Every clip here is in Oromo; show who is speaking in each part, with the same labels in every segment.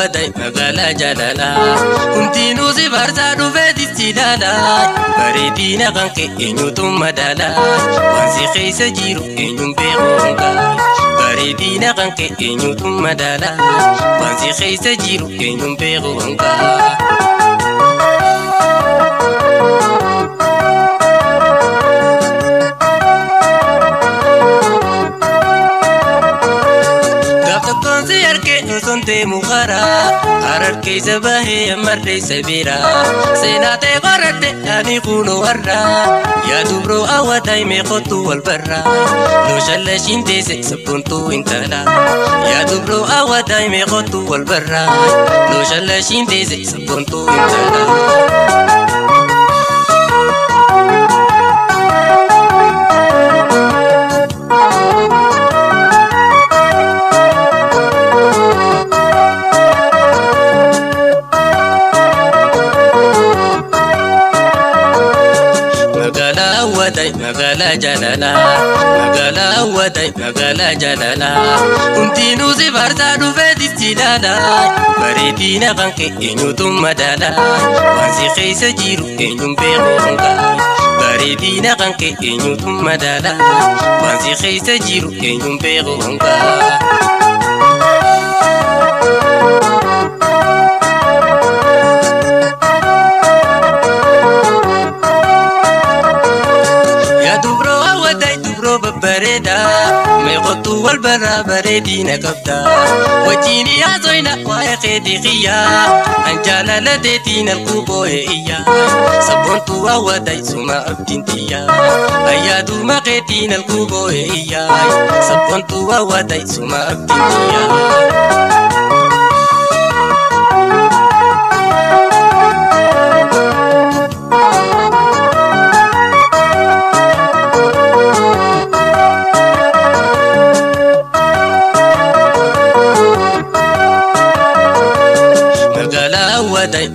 Speaker 1: Awwaday magaalaa jaalalaa hundinuu si faarsaa dhufee sitti ilaalaa bareedina kan kee eenyutu madaalaa waan si keessa jiru eenyuun beeku hongaa bareedina kan kee eenyutu madaalaa waan si keessa jiru eenyuun beeku hongaa. Deemu karaa harar keessa bahee ammarree sabiira seenaa ta'e qoradhe ani kunoo warra yaa dubroo awwataa himee kottu wal barra loo shallashiin teesse sabboontuu intala yaa dubroo awwataa himee kottu wal barra loo shallashiin teesse sabboontuu intala. Magaalaa jaalalaa magaalaa awwaday magaalaa jaalalaa hundinuu si faarsaa dhufee sitti ilaalaa bareedina kan kee eenyutu madaalaa waan si keessa jiru eenyuun beeku hongaa bareedina kan kee eenyutu madaalaa waan si keessa jiru eenyuun beeku hongaa. Bareeda meeqotu wal barraa bareedina qabda wajjin yaasoyna waa'ee keetii xiyyaa an jaalala teetiin alquu boo'ee iyyaa sabboontuu awwaday suma abdiin xiyyaa ayyaaduma keetiin alquu boo'ee iyyaa sabboontuu awwaday suma abdiin xiyyaa.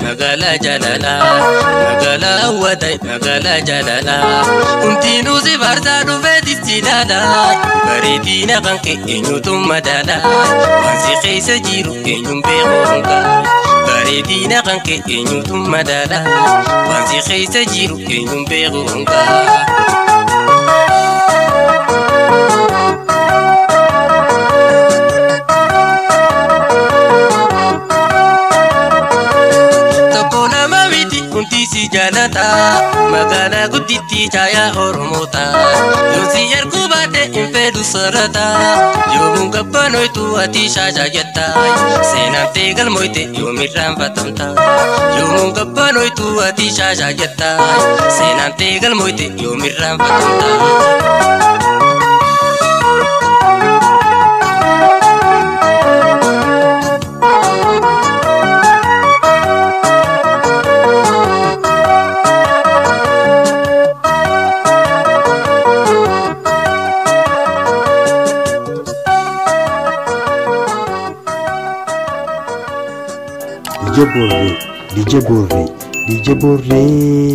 Speaker 1: Magaalaa jaalalaa magaalaa awwaday magaalaa jaalalaa hundinuu si faarsaa dhufee sitti ilaalaa bareedina kan kee eenyutu madaalaa waan si keessa jiru eenyuun beeku hongaa bareedina kan kee eenyutu madaalaa waan si keessa jiru eenyuun beeku hongaa. Si jaalata magaalaa guddittii caayaa Oromoota yoo si erguu baate hin fedhu soorata yoomuun gabbanoytu ati shaashaa jetta seenaan ta'e galmoyte yoomirraanfatamta yoomuun gabbanoytu ati shaashaa jetta seenaan ta'e galmoyte yoomirraanfatamta.
Speaker 2: DJ Borre, DJ Borre, DJ Borre.